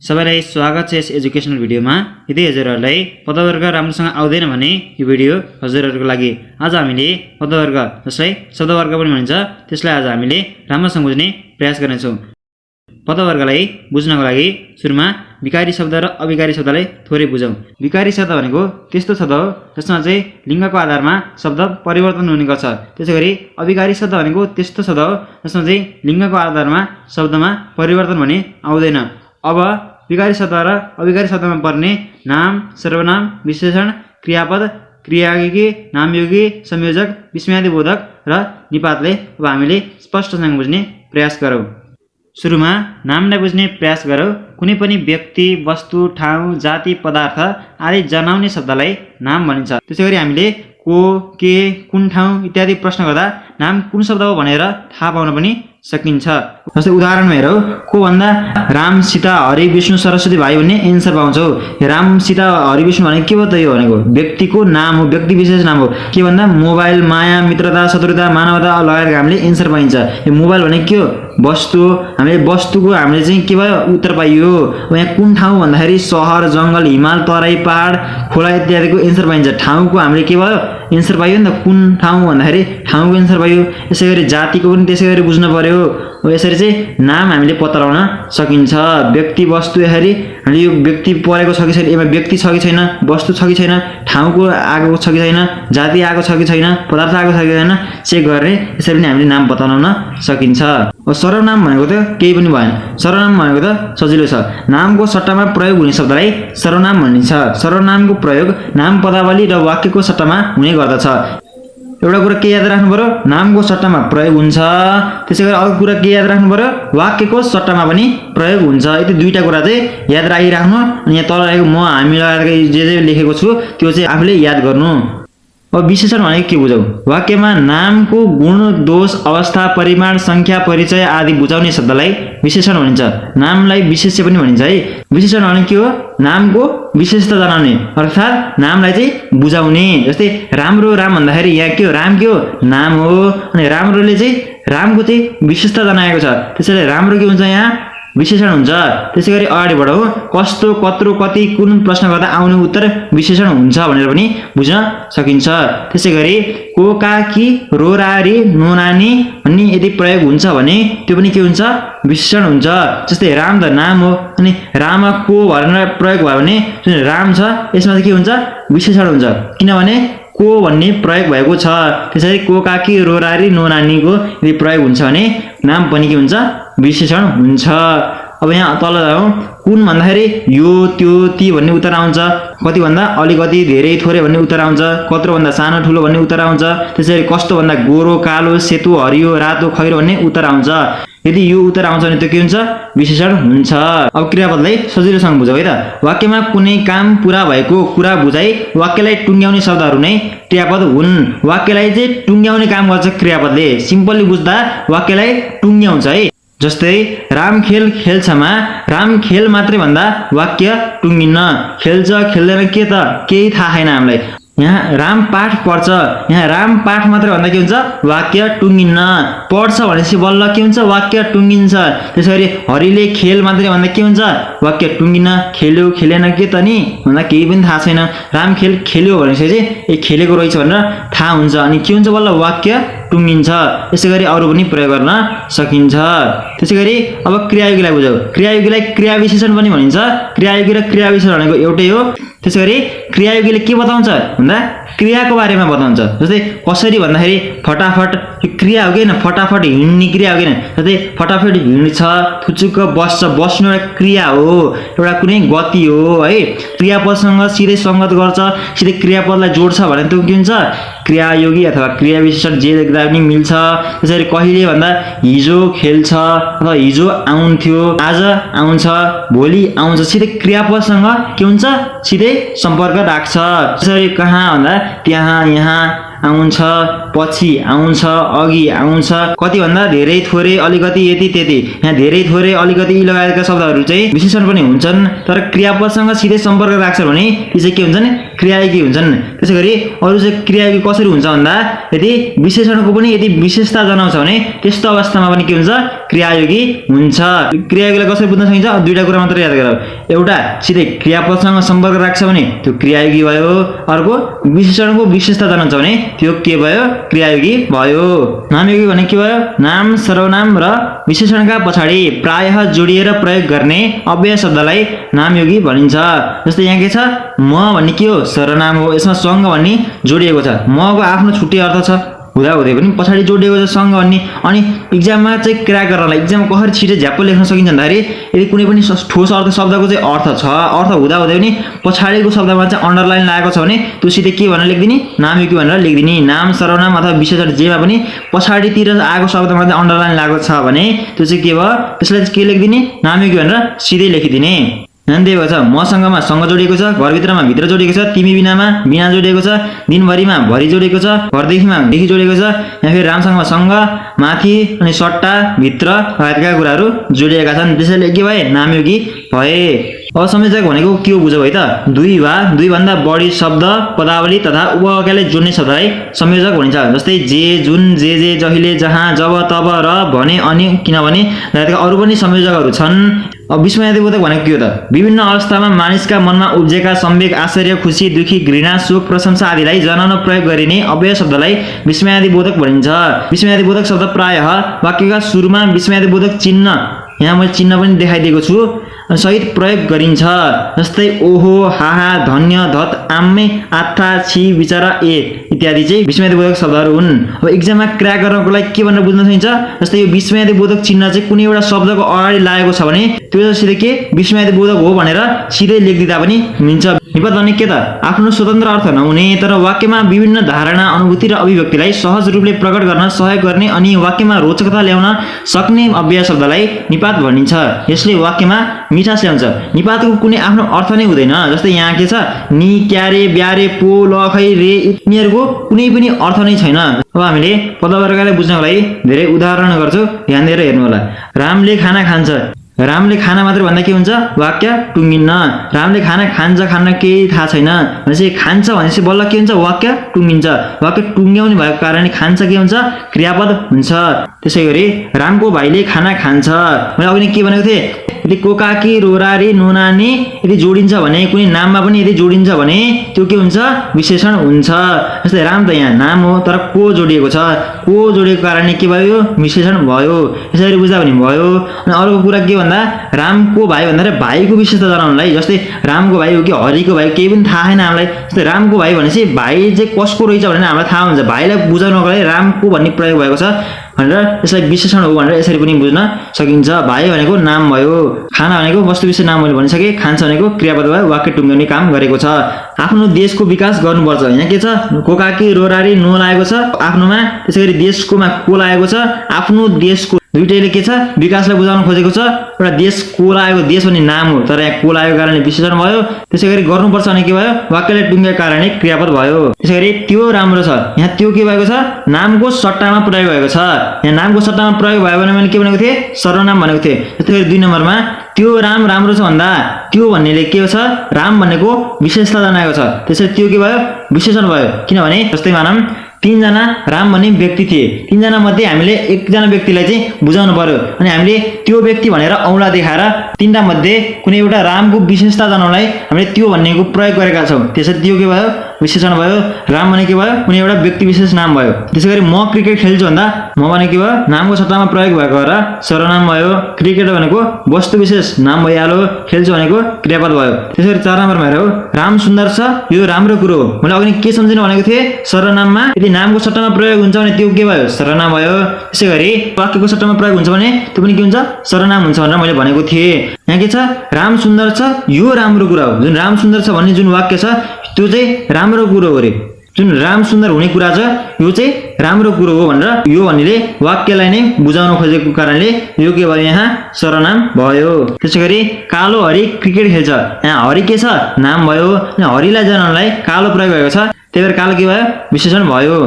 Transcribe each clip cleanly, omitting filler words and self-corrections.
सबैलाई स्वागत छ यस एजुकेशनल भिडियोमा। यदि हजुरहरूलाई पदवर्ग राम्रोसँग आउँदैन भने यो भिडियो हजुरहरूको लागि। आज हामीले पदवर्ग जसलाई शब्दवर्ग पनि भनिन्छ त्यसलाई आज हामीले राम्रोसँग बुझ्ने प्रयास गर्नेछौँ। पदवर्गलाई बुझ्नको लागि सुरुमा विकारी शब्द र अविकारी शब्दलाई थोरै बुझौँ। विकारी शब्द भनेको त्यस्तो शब्द हो जसमा चाहिँ लिङ्गको आधारमा शब्द परिवर्तन हुने गर्छ। त्यसैगरी अविकारी शब्द भनेको त्यस्तो शब्द हो जसमा चाहिँ लिङ्गको आधारमा शब्दमा परिवर्तन भने आउँदैन। अब विकारी शब्द र अविकारी शब्दमा पर्ने नाम, सर्वनाम, विशेषण, क्रियापद, क्रियायोगी, नामयोगी, संयोजक, विस्मयादिबोधक र निपातले अब हामीले स्पष्टसँग बुझ्ने प्रयास गरौँ। सुरुमा नामलाई बुझ्ने प्रयास गरौँ। कुनै पनि व्यक्ति, वस्तु, ठाउँ, जाति, पदार्थ आदि जनाउने शब्दलाई नाम भनिन्छ। त्यसैगरी हामीले को, के, कुन ठाउँ इत्यादि प्रश्न गर्दा नाम कुन शब्द हो भनेर थाहा पाउन पनि सकिन्छ। जस्तै उदाहरणमा हेरौँ, को भन्दा राम, सीता, हरि, विष्णु, सरस्वती भाइ भन्ने एन्सर पाउँछौ। राम, सीता, हरि, विष्णु भनेको के हो त? यो भनेको व्यक्तिको नाम हो, व्यक्ति विशेष नाम हो। के भन्दा मोबाइल, माया, मित्रता, शत्रुता, मानवता लगायतका हामीले एन्सर पाइन्छ। यो मोबाइल भनेको के हो? वस्तु हो। हामीले वस्तुको हामीले चाहिँ के भयो? उत्तर पाइयो। यहाँ कुन ठाउँ भन्दाखेरि सहर, जङ्गल, हिमाल, तराई, पहाड, खोला इत्यादिको एन्सर पाइन्छ। ठाउँको हामीले के भयो? एन्सर पाइयो नि त। कुन ठाउँ भन्दाखेरि ठाउँको एन्सर पाइयो। यसै गरी जातिको पनि त्यसै गरी बुझ्नु पर्यो। यसरी चाहिँ नाम हामीले पत्ता लगाउन सकिन्छ। व्यक्ति, वस्तु यसरी हामीले यो व्यक्ति परेको छ कि छैन, यसमा व्यक्ति छ कि छैन, वस्तु छ कि छैन, ठाउँको आएको छ कि छैन, जाति आएको छ कि छैन, पदार्थ आएको छ कि छैन चेक गर्ने यसरी पनि हामीले नाम पत्ता लगाउन सकिन्छ। सर्वनाम भनेको त केही पनि भएन। सर्वनाम भनेको त सजिलो छ। नामको सट्टामा प्रयोग हुने शब्दलाई सर्वनाम भनिन्छ। सर्वनामको प्रयोग नाम, पदावली र वाक्यको सट्टामा हुने गर्दछ। एउटा कुरा के याद राख्नु पर्यो? नामको सट्टामा प्रयोग हुन्छ। त्यसै गरी अर्को कुरा के याद राख्नु पर्यो? वाक्यको सट्टामा पनि प्रयोग हुन्छ। यति दुईटा कुरा चाहिँ याद राखिराख्नु। अनि यहाँ तल राखेको म, हामी लगाएर जे लेखेको छु त्यो चाहिँ आफूले याद गर्नु। अब विशेषण भनेको के बुझौँ? वाक्यमा नामको गुण, दोष, अवस्था, परिमाण, संख्या, परिचय आदि बुझाउने शब्दलाई विशेषण भनिन्छ। नामलाई विशेष्य पनि भनिन्छ है। विशेषण भनेको के हो? नामको विशेषता जनाउने अर्थात् नामलाई चाहिँ बुझाउने। जस्तै राम्रो राम भन्दाखेरि यहाँ के हो? राम के हो? नाम हो। अनि राम्रोले चाहिँ रामको चाहिँ विशेषता जनाएको छ। त्यसैले राम्रो के हुन्छ? यहाँ विशेषण हुन्छ। त्यसै गरी अगाडि बढौँ। कस्तो, कत्रो, कति, कुन प्रश्न गर्दा आउने उत्तर विशेषण हुन्छ भनेर पनि बुझ्न सकिन्छ। त्यसै गरी को, का, कि, रो, रा, री, नो, नानी भन्ने यदि प्रयोग हुन्छ भने त्यो पनि के हुन्छ? विशेषण हुन्छ। जस्तै राम त नाम हो। अनि राममा को भनेर प्रयोग भयो भने जुन राम छ यसमा चाहिँ के हुन्छ? विशेषण हुन्छ। किनभने को भन्ने प्रयोग भएको छ। त्यसरी को, का, कि, रो, रा, री, नो, नानीको यदि प्रयोग हुन्छ भने नाम पनि के हुन्छ? विशेषण हुन्छ। अब यहाँ तल जाउँ। कुन भन्दाखेरि यो, त्यो, ती भन्ने उत्तर आउँछ। कति भन्दा अलिकति, धेरै, थोरै भन्ने उत्तर आउँछ। कत्रो भन्दा सानो, ठुलो भन्ने उत्तर आउँछ। त्यसरी कस्तो भन्दा गोरो, कालो, सेतो, हरियो, रातो, खैरो भन्ने उत्तर आउँछ। यदि यो उत्तर आउँछ भने त्यो के हुन्छ? विशेषण हुन्छ। अब क्रियापदलाई सजिलोसँग बुझौँ है त। वाक्यमा कुनै काम पुरा भएको कुरा बुझाइ वाक्यलाई टुङ्ग्याउने शब्दहरू नै क्रियापद हुन्। वाक्यलाई चाहिँ टुङ्ग्याउने काम गर्छ क्रियापदले। सिम्पली बुझ्दा वाक्यलाई टुङ्ग्याउँछ है। जस्तै राम खेल खेल्छमा राम खेल मात्रै भन्दा वाक्य टुङ्गिन्न। खेल्छ, खेल्दैन के त केही थाहा छैन हामीलाई। यहाँ राम पाठ पढ्छ, यहाँ राम पाठ मात्रै भन्दा के हुन्छ? वाक्य टुङ्गिन्न। पढ्छ भनेपछि बल्ल के हुन्छ? वाक्य टुङ्गिन्छ। त्यसरी हरिले खेल मात्रै भन्दा के हुन्छ? वाक्य टुङ्गिन्न। खेल्यो, खेलेन के त नि भन्दा केही पनि थाहा छैन। राम खेल खेल्यो भनेपछि चाहिँ ए खेलेको रहेछ भनेर थाहा हुन्छ। अनि के हुन्छ? बल्ल वाक्य टुङ्गिन्छ। यसै गरी अरू पनि प्रयोग गर्न सकिन्छ। त्यसै गरी अब क्रियायोगीलाई बुझौँ। क्रियायोगीलाई क्रिया विशेषण पनि भनिन्छ। क्रियायोगी र क्रिया विशेषण भनेको एउटै हो। त्यसै गरी क्रियायोगीले के बताउँछ भन्दा क्रियाको बारेमा बताउँछ। जस्तै कसरी भन्दाखेरि फटाफट क्रिया हो कि होइन? फटाफट हिँड्ने क्रिया हो कि होइन? जस्तै फटाफट हिँड्छ, थुचुक्क बस्छ, बस्नु एउटा क्रिया हो, एउटा कुनै गति हो है। क्रियापदसँग सिधै सङ्गत गर्छ, सिधै क्रियापदलाई जोड्छ भने त्यो के हुन्छ? क्रियायोगी अथवा क्रिया विशेषण जे लेख्दा पनि मिल्छ। त्यसरी कहिले भन्दा हिजो खेल्छ अथवा हिजो आउँथ्यो, आज आउँछ, भोलि आउँछ। सिधै क्रियापदसँग के हुन्छ? सिधै सम्पर्क राख्छ। त्यसरी कहाँ भन्दा त्यहाँ, यहाँ आउँछ, पछि आउँछ, अघि आउँछ, कति भन्दा धेरै, थोरै, अलिकति, यति त्यति। यहाँ धेरै, थोरै, अलिकति यी लगायतका शब्दहरू चाहिँ विशेषण पनि हुन्छन्, तर क्रियापदसँग सिधै सम्पर्क राख्छ भने यी चाहिँ के हुन्छन्, क्रियायोगी हुन्छन्। त्यसैगरी अरु चाहिँ क्रियायोगी कसरी हुन्छ भन्दा यदि विशेषणको पनि यदि विशेषता जनाउँछ भने त्यस्तो अवस्थामा पनि के हुन्छ, क्रियायोगी हुन्छ। क्रियायोगीलाई कसरी बुझ्न सकिन्छ, दुईटा कुरा मात्र याद गरौ। एउटा सिधै क्रियापदसँग सम्पर्क राख्छ भने त्यो क्रियायोगी भयो, अर्को विशेषणको विशेषता जनाउँछ भने त्यो के भयो, क्रियायोगी भयो। नामयोगी भने के भयो, नाम, सर्वनाम र विशेषणका पछाडि प्रायः जोडिएर प्रयोग गर्ने अव्यय शब्दलाई नामयोगी भनिन्छ। जस्तै यहाँ के छ, म भन्ने के हो, सर्वनाम हो, यसमा सँग भन्ने जोडिएको छ। मको आफ्नो छुट्टै अर्थ छ, हुँदाहुँदै पनि पछाडि जोडिएको छ सँग भन्ने। अनि इक्जाममा चाहिँ क्र्याक गर्नलाई, इक्जाममा कसरी छिटो झ्याप्प लेख्न सकिन्छ भन्दाखेरि यदि कुनै पनि ठोस अर्थ शब्दको चाहिँ अर्थ छ, अर्थ हुँदाहुँदै पनि पछाडिको शब्दमा चाहिँ अन्डरलाइन लागेको छ भने त्यो सिधै के भनेर लेखिदिने, नामयोगी भनेर लेखिदिने। नाम, सर्वनाम अथवा विशेषण जेमा पनि पछाडितिर आएको शब्दमा चाहिँ अन्डरलाइन लागेको छ भने त्यो चाहिँ के भयो, त्यसलाई के लेखिदिने, नामयोगी भनेर सिधै लेखिदिने। ध्यान दिएको छ, मसँगमा सँग जोडिएको छ, घरभित्रमा भित्र जोडिएको छ, तिमी बिनामा बिना जोडिएको छ, दिनभरिमा भरि जोडिएको छ, घरदेखिमा देखि जोडिएको छ। यहाँ फेरि रामसँगमा सँग, माथि अनि सट्टा, भित्र लगायतका कुराहरू जोडिएका छन्, त्यसैले के भए, नामयोगी भए। अब संयोजक भनेको के हो बुझ्यौ है त, दुई वा दुई भन्दा बढी शब्द, पदावली तथा उपवाक्यले जोड्ने शब्दलाई संयोजक भनिन्छ। जस्तै जे, जुन, जे, जहिले, जहाँ, जब, तब, र, भने, अनि, किनभने लगायतका अरू पनि संयोजकहरू छन्। अब विस्मयादिबोधक भनेको के हो त, विभिन्न अवस्थामा मानिसका मनमा उब्जेका सम्वेक, आश्चर्य, खुसी, दुखी, घृणा, शोक, प्रशंसा आदिलाई जनाउन प्रयोग गरिने अव्यय शब्दलाई विस्मयादिबोधक भनिन्छ। विस्मयादिबोधक शब्द प्रायः वाक्यका सुरुमा विस्मयादिबोधक चिन्ह, यहाँ मैले चिन्ह पनि देखाइदिएको छु, सहित प्रयोग गरिन्छ। जस्तै ओहो, हाहा, धन्य, धत, आम्मे, आत्था, छि, बिचरा, ए इत्यादि चाहिँ विस्मयादिबोधक शब्दहरू हुन्। अब इक्जाममा क्र्याक गर्नको लागि के भनेर बुझ्न सकिन्छ, जस्तै यो विस्मयादिबोधक चिन्ह चाहिँ कुनै एउटा शब्दको अगाडि लागेको छ भने त्यो सिधै के विस्मयादिबोधक हो भनेर सिधै लेखिदिँदा पनि मिल्छ। निपद भने के त, आफ्नो स्वतन्त्र अर्थ नहुने तर वाक्यमा विभिन्न धारणा, अनुभूति र अभिव्यक्तिलाई सहज रूपले प्रकट गर्न सहयोग गर्ने अनि वाक्यमा रोचकता ल्याउन सक्ने अव्यय शब्दलाई निपात भनिन्छ। यसले वाक्यमा मिठास ल्याउँछ। निपातको कुनै आफ्नो अर्थ नै हुँदैन। जस्तै यहाँ के छ, नि, क्यारे, ब्यारे, पो, ल, खै, रे यिनीहरूको कुनै पनि अर्थ नै छैन। अब हामीले पदवर्गलाई बुझ्नको लागि धेरै उदाहरण गर्छौँ, ध्यान दिएर हेर्नु होला। रामले खाना खान्छ, रामले खाना मात्र भन्दा के हुन्छ, वाक्य टुङ्गिन्न। रामले खाना खान्छ, खान्न केही थाहा छैन भनेपछि खान्छ भनेपछि बल्ल के हुन्छ, वाक्य टुङ्गिन्छ। वाक्य टुङ्ग्याउने भएको कारणले खान्छ के हुन्छ, क्रियापद हुन्छ। त्यसै गरी रामको भाइले खाना खान्छ, मैले अघि नै के भनेको थिएँ, यदि कोकाकी, रोरारी, नुनानी यदि जोडिन्छ भने, कुनै नाममा पनि यदि जोडिन्छ भने त्यो के हुन्छ, विशेषण हुन्छ। जस्तै राम त यहाँ नाम हो तर को जोडिएको छ, को जोडिएको कारणले के भयो, विशेषण भयो। यसरी बुझ्दा पनि भयो। अनि अर्को कुरा के भन्दा, रामको भाइ भन्दा भाइको विशेषता जनाउनलाई, जस्तै रामको भाइ हो कि हरिको भाइ केही पनि थाहा छैन हामीलाई। जस्तै रामको भाइ भनेपछि भाइ चाहिँ कसको रहेछ भनेर हामीलाई थाहा हुन्छ। भाइलाई बुझाउनको लागि रामको भन्ने प्रयोग भएको छ भनेर यसलाई विशेषण हो भनेर यसरी पनि बुझ्न सकिन्छ। भाइ भनेको नाम भयो, खाना भनेको वस्तु विशेष नाम मैले भनिसकेँ, खान्छ भनेको क्रियापद भयो, वाक्य टुङ्ग्याउने काम गरेको छ। आफ्नो देशको विकास गर्नुपर्छ, यहाँ के छ, कोकाकी, रोरारी, नो लागेको छ आफ्नोमा, त्यसैगरी देशकोमा को लागेको छ, आफ्नो देशको दुईटैले के छ, विकासलाई बुझाउन खोजेको छ। एउटा देश को लागेको, देश भन्ने नाम हो तर यहाँ को लागेको कारणले विशेषण भयो। त्यसैगरी गर्नुपर्छ भने के भयो, वाक्यले टुङ्गेको कारणले क्रियापद भयो। त्यसैगरी त्यो राम्रो छ, यहाँ त्यो के भएको छ, नामको सट्टामा प्रयोग भएको छ। यहाँ नामको सट्टामा प्रयोग भयो भने मैले के भनेको थिएँ, सर्वनाम भनेको थिएँ। त्यसैगरी 2 नम्बरमा त्यो राम राम्रो छ भन्दा त्यो भन्नेले के छ, राम भन्नेको विशेषता जनाएको छ, त्यसैले त्यो के भयो, विशेषण भयो। किनभने जस्तै मानौँ 3 जना राम भन्ने व्यक्ति थिए, 3 जना मध्ये हामीले 1 जना व्यक्तिलाई चाहिँ बुझाउनु पर्यो अनि हामीले त्यो व्यक्ति भनेर औँला देखाएर 3 टा मध्ये कुनै एउटा रामको विशेषता जनाउनलाई हामीले त्यो भन्नेको प्रयोग गरेका छौँ, त्यसैले त्यो के भयो, विशेषण भयो। राम भने के भयो, कुनै एउटा व्यक्ति विशेष नाम भयो। त्यसैगरी म क्रिकेट खेल्छु भन्दा म भने के भयो, नामको सट्टामा प्रयोग भएको र सर्वनाम भयो। क्रिकेट भनेको वस्तु विशेष नाम भइहाल्यो, खेल्छु भनेको क्रियापद भयो। त्यसैगरी 4 नम्बरमा हेरौ, राम सुन्दर छ, यो राम्रो कुरो हो। मैले अघि के सम्झिनु भनेको थिएँ, सर्वनाममा यदि नामको सट्टामा प्रयोग हुन्छ भने त्यो के भयो, सर्वनाम भयो। त्यसैगरी वाक्यको सट्टामा प्रयोग हुन्छ भने त्यो पनि के हुन्छ, सर्वनाम हुन्छ भनेर मैले भनेको थिएँ। यहाँ के छ, राम सुन्दर छ, यो राम्रो कुरा हो। जुन राम सुन्दर छ भन्ने जुन वाक्य छ त्यो चाहिँ राम्रो कुरो हो रे। जुन राम सुन्दर हुने कुरा छ यो चाहिँ राम्रो कुरो हो भनेर यो भन्नेले वाक्यलाई नै बुझाउन खोजेको कारणले यो के भयो, यहाँ सर्वनाम भयो। त्यसैगरी कालो हरि क्रिकेट खेल्छ, यहाँ हरि के छ, नाम भयो। हरिलाई जनाउनलाई कालो प्रयोग भएको छ, त्यही भएर कालो के भयो, विशेषण भयो।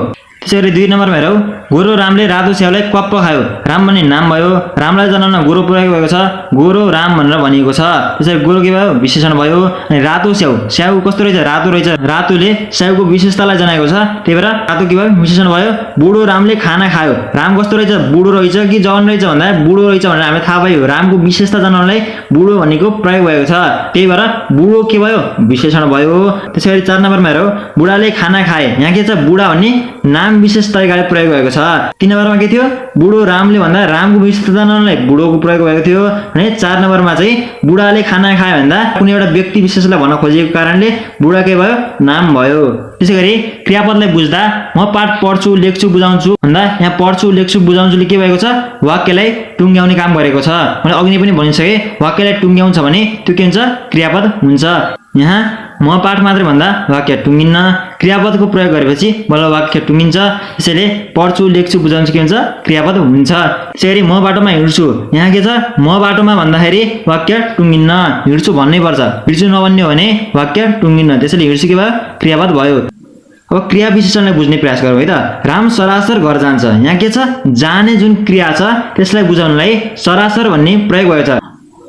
त्यसैगरी 2 नम्बरमा हेरौँ, गोरो रामले रातो स्याउलाई क्वाप्प खायो। राम भन्ने नाम भयो, रामलाई जनाउन गोरो प्रयोग भएको छ, गोरो राम भनेर भनिएको छ। त्यसैले गोरो के भयो, विशेषण भयो। अनि रातो स्याउ, स्याउ कस्तो रहेछ, रातो रहेछ, रातोले स्याउको विशेषतालाई जनाएको छ, त्यही भएर रातो के भयो, विशेषण भयो। बुढो रामले खाना खायो, राम कस्तो रहेछ, बुढो रहेछ कि जवान रहेछ भन्दा बुढो रहेछ भनेर हामीलाई थाहा भयो। रामको विशेषता जनाउनलाई बुढो भनेको प्रयोग भएको छ, त्यही भएर बुढो के भयो, विशेषण भयो। त्यसैगरी 4 नम्बरमा हेरौँ, बुढाले खाना खाए, यहाँ के छ, बुढा भन्ने नाम विशेष तरिकाले प्रयोग भएको छ। 3 नम्बरमा के थियो, बुढो रामले भन्दा रामको विशेषता जनाउनलाई बुढोको प्रयोग भएको थियो भने 4 नम्बरमा चाहिँ बुढाले खाना खायो भन्दा कुनै एउटा व्यक्ति विशेषलाई भन्न खोजेको कारणले बुढा के भयो, नाम भयो। त्यसैगरी क्रियापदलाई बुझ्दा म पाठ पढ्छु, लेख्छु, बुझाउँछु भन्दा यहाँ पढ्छु, लेख्छु, बुझाउँछुले के भएको छ, वाक्यलाई टुङ्ग्याउने काम गरेको छ। मैले अघि नै पनि भनिसकेँ, वाक्यलाई टुङ्ग्याउँछ भने त्यो के हुन्छ, क्रियापद हुन्छ। यहाँ म पाठ मात्रै भन्दा वाक्य टुङ्गिन्न, क्रियापदको प्रयोग गरेपछि बल्ल वाक्य टुङ्गिन्छ। त्यसैले पढ्छु, लेख्छु, बुझाउँछु के हुन्छ, क्रियापद हुन्छ। त्यसैगरी म बाटोमा हिँड्छु, यहाँ के छ, म बाटोमा भन्दाखेरि वाक्य टुङ्गिन्न, हिँड्छु भन्नै पर्छ। हिँड्छु नभन्ने हो भने वाक्य टुङ्गिन्न। त्यसैले हिँड्छु के भयो, क्रियापद भयो। अब क्रिया विशेषणलाई बुझ्ने प्रयास गरौँ है त। राम सरासर घर जान्छ, यहाँ के छ, जाने जुन क्रिया छ त्यसलाई बुझाउनलाई सरासर भन्ने प्रयोग भएको छ।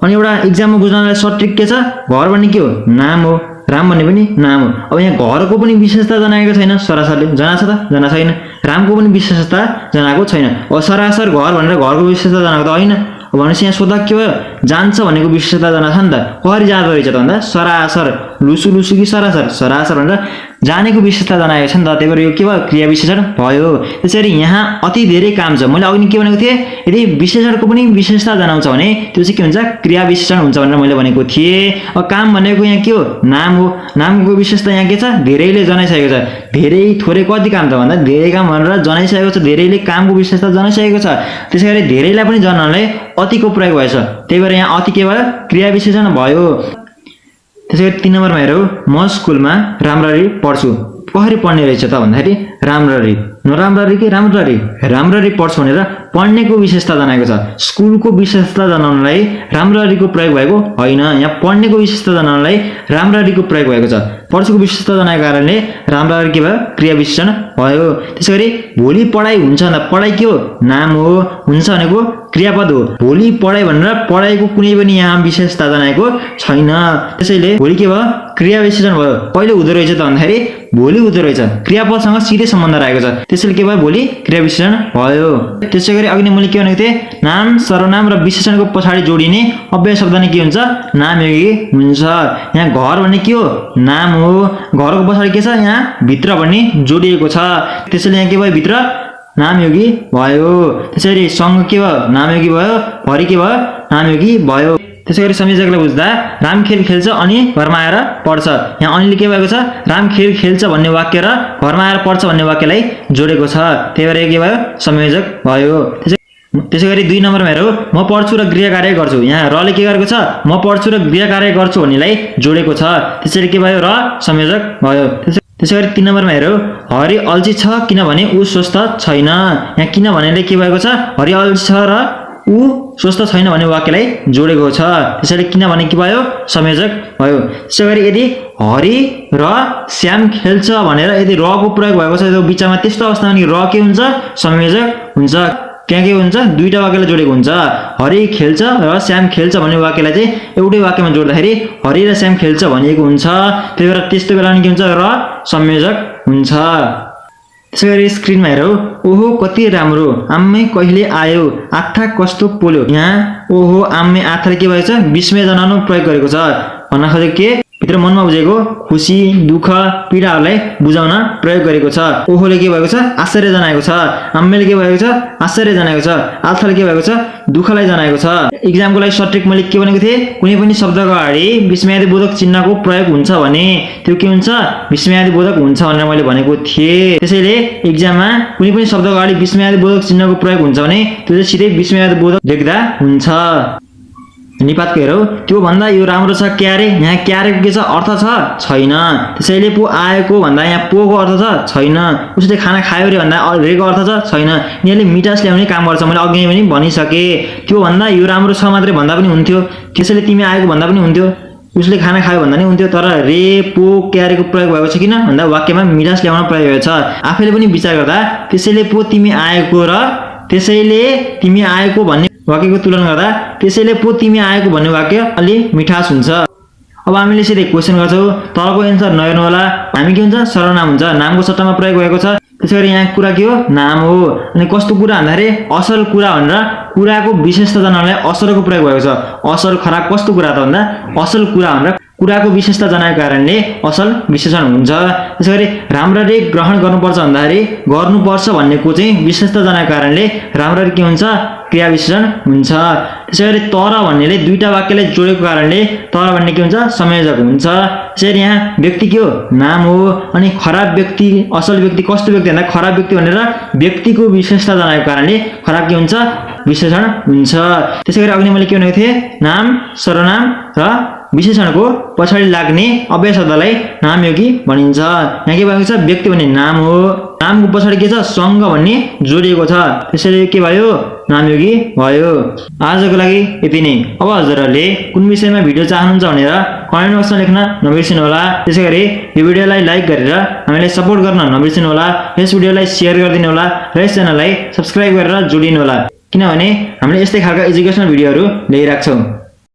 अनि एउटा इक्जाममा बुझ्नलाई सर्ट ट्रिक के छ, घर भन्ने के हो, नाम हो, राम भन्ने पनि नाम हो। अब यहाँ घरको पनि विशेषता जनाएको छैन, सरासरले जनाएको छ त, जना छैन। रामको पनि विशेषता जनाएको छैन। अब सरासर घर भनेर घरको विशेषता जनाएको त होइन। भनेपछि यहाँ सोद्धा के भयो, जान्छ भनेको विशेषता जनाएको छ नि त, कसरी जाँदो रहेछ त भन्दा सरासर, लुसु लुसु कि सरासर, सरासर भनेर जानेको विशेषता जनाएको छ नि त, त्यही भएर यो के भयो, क्रिया विशेषण भयो। त्यसरी यहाँ अति धेरै काम छ। मैले अघि के भनेको थिएँ, यदि विशेषणको पनि विशेषता जनाउँछ भने त्यो चाहिँ के हुन्छ, क्रिया विशेषण हुन्छ भनेर मैले भनेको थिएँ। अब काम भनेको यहाँ के हो, नाम हो। नामको विशेषता यहाँ के छ, धेरैले जनाइसकेको छ। धेरै थोरै कति काम त भन्दा धेरै काम भनेर जनाइसकेको छ, धेरैले कामको विशेषता जनाइसकेको छ। त्यसैगरी धेरैलाई पनि जनाउनलाई अतिको प्रयोग भएछ, त्यही भएर यहाँ अति के भयो, क्रिया विशेषण भयो। त्यसैगरी 3 नम्बरमा हेरौँ, म स्कुलमा राम्ररी पढ्छु, कसरी पढ्ने रहेछ त भन्दाखेरि राम्ररी, नराम्ररी कि राम्ररी, राम्ररी पढ्छु भनेर पढ्नेको विशेषता जनाएको छ। स्कुलको विशेषता जनाउनलाई राम्ररीको प्रयोग भएको होइन, यहाँ पढ्नेको विशेषता जनाउनलाई राम्ररीको प्रयोग भएको छ। पढ्छुको विशेषता जनाएको कारणले राम्ररी के भयो, क्रिया विशेषण भयो। त्यसैगरी भोलि पढाइ हुन्छ भन्दा पढाइ के हो, नाम हो, हुन्छ भनेको क्रियापद हो। भोलि पढाइ भनेर पढाइको कुनै पनि यहाँ विशेषता जनाएको छैन, त्यसैले भोलि के भयो, क्रिया विशेषण भयो। कहिले हुँदो रहेछ त भन्दाखेरि भोलि हुँदो रहेछ, क्रियापदसँग सिधै सम्बन्ध रहेको छ, त्यसैले के भयो, भोलि क्रिया विशेषण भयो। त्यसैगरी अघि नै मैले के भनेको थिएँ, नाम, सर्वनाम र विशेषणको पछाडि जोडिने अव्यय शब्द नै के हुन्छ, नामयोगी हुन्छ। यहाँ घर भन्ने के हो, नाम हो, घरको पछाडि के छ, यहाँ भित्र भन्ने जोडिएको छ, त्यसैले यहाँ के भयो, भित्र नामयोगी भयो। त्यसरी सँग के भयो, नामयोगी भयो, हरि के भयो, नामयोगी भयो। त्यसैगरी संयोजकलाई बुझ्दा राम खेल खेल्छ अनि घरमा आएर पढ्छ, यहाँ अनिले के भएको छ, राम खेल खेल्छ भन्ने वाक्य र घरमा आएर पढ्छ भन्ने वाक्यलाई जोडेको छ, त्यही भएर के भयो, संयोजक भयो। त्यसैगरी 2 नम्बरमा हेरौँ, म पढ्छु र गृह कार्य गर्छु, यहाँ रले के गरेको छ, म पढ्छु र गृह कार्य गर्छु भन्नेलाई जोडेको छ, त्यसैले के भयो, र संयोजक भयो। त्यसैगरी 3 नम्बरमा हेरौँ, हरि अल्छी छ किनभने ऊ स्वस्थ छैन, यहाँ किन भनेले के भएको छ, हरि अल्छी छ र ऊ स्वस्थ छैन भन्ने वाक्यलाई जोडेको छ, त्यसैले किन भने के भयो, संयोजक भयो। त्यसैगरी यदि हरि र श्याम खेल्छ भनेर यदि रको प्रयोग भएको छ त्यो बिचमा, त्यस्तो अवस्थामा नि र के हुन्छ, संयोजक हुन्छ। त्यहाँ के हुन्छ, दुईटा वाक्यलाई जोडेको हुन्छ, हरि खेल्छ र श्याम खेल्छ भन्ने वाक्यलाई चाहिँ एउटै वाक्यमा जोड्दाखेरि हरि र श्याम खेल्छ भनिएको हुन्छ, त्यही भएर त्यस्तो बेला के हुन्छ, र संयोजक हुन्छ। त्यसैगरी स्क्रिनमा हेरौँ, ओहो कति राम्रो, आम्मै कहिले आयो, आथा कस्तो पोल्यो, यहाँ ओहो आम्मै आथाले के भएको छ, विस्मय जनाउनु प्रयोग गरेको छ। भन्न खोजेको के, भित्र मनमा बुझेको खुसी, दुःख, पीडाहरूलाई बुझाउन प्रयोग गरेको छ। ओहोले के भएको छ, आश्चर्य जनाएको छ, आम्मेले के भएको छ, आश्चर्य जनाएको छ, आथाले के भएको छ, दुःखलाई जनाएको छ। इक्जामको लागि सर्ट ट्रिक मैले के भनेको थिएँ, कुनै पनि शब्दको अगाडि विस्मयादिबोधक चिन्हको प्रयोग हुन्छ भने त्यो के हुन्छ, विस्मयादिबोधक हुन्छ भनेर मैले भनेको थिएँ। त्यसैले इक्जाममा कुनै पनि शब्दको अगाडि विस्मयादिबोधक चिन्हको प्रयोग हुन्छ भने त्यो चाहिँ सिधै विस्मयादिबोधक लेख्दा हुन्छ। निपातको हेरौँ, त्यो भन्दा यो राम्रो छ क्यारे, यहाँ क्यारेको के छ, अर्थ छ छैन, त्यसैले पो आएको भन्दा यहाँ पोको अर्थ छ छैन, उसले खाना खायो रे भन्दा रेको अर्थ छ छैन, यिनीहरूले मिठास ल्याउने काम गर्छ, मैले अघि पनि भनिसकेँ। त्यो भन्दा यो राम्रो छ मात्रै भन्दा पनि हुन्थ्यो, त्यसैले तिमी आएको भन्दा पनि हुन्थ्यो, उसले खाना खायो भन्दा नि हुन्थ्यो, तर रे पो क्यारेको प्रयोग भएको छ किन भन्दा वाक्यमा मिठास ल्याउन प्रयोग भएको छ। आफैले पनि विचार गर्दा त्यसैले पो तिमी आएको र त्यसैले तिमी आएको भन्ने वाक्यको तुलना गर्दा त्यसैले पो तिमी आएको भन्ने वाक्य अलि मिठास हुन्छ। अब हामीले सिधै क्वेसन गर्छौँ, तलको एन्सर नहेर्नु होला। हामी के हुन्छ, सर्वनाम हुन्छ, नामको सट्टामा प्रयोग भएको छ। त्यसैगरी यहाँ कुरा के हो, नाम हो। अनि कस्तो कुरा भन्दाखेरि असल कुरा भनेर कुराको विशेषता जनाउनलाई असलको प्रयोग भएको छ। असल खराब कस्तो कुरा त भन्दा असल कुरा भनेर कुराको विशेषता जनाएको कारणले असल विशेषण हुन्छ। त्यसैगरी राम्ररी ग्रहण गर्नुपर्छ भन्दाखेरि गर्नुपर्छ भन्नेको चाहिँ विशेषता जनाएको कारणले राम्ररी के हुन्छ, क्रिया विशेषण हुन्छ। त्यसैगरी तर भन्नेले दुईटा वाक्यलाई जोडेको कारणले तर भन्ने के हुन्छ, संयोजक हुन्छ। त्यसैगरी यहाँ व्यक्ति के हो, नाम हो। अनि खराब व्यक्ति असल व्यक्ति कस्तो व्यक्ति भन्दा खराब व्यक्ति भनेर व्यक्तिको विशेषता जनाएको कारणले खराब के हुन्छ, विशेषण हुन्छ। त्यसैगरी अघि मैले के भनेको थिएँ, नाम सर्वनाम र विशेषणको पछाडि लाग्ने अव्यय शब्दलाई नामयोगी भनिन्छ। यहाँ के भएको छ, व्यक्ति भन्ने नाम हो, नामको पछाडि के छ, सँग भन्ने जोडिएको छ, त्यसैले के भयो, नामयोगी भयो। आजको लागि यति नै। अब हजुरहरूले कुन विषयमा भिडियो चाहनुहुन्छ भनेर कमेन्ट बक्समा लेख्न नबिर्सिनु होला। त्यसैगरी यो भिडियोलाई लाइक गरेर हामीलाई सपोर्ट गर्न नबिर्सिनु होला। यस भिडियोलाई सेयर गरिदिनु होला र यस च्यानललाई सब्स्क्राइब गरेर जोडिनु होला, किनभने हामीले यस्तै खालका एजुकेसनल भिडियोहरू ल्याइराख्छौँ।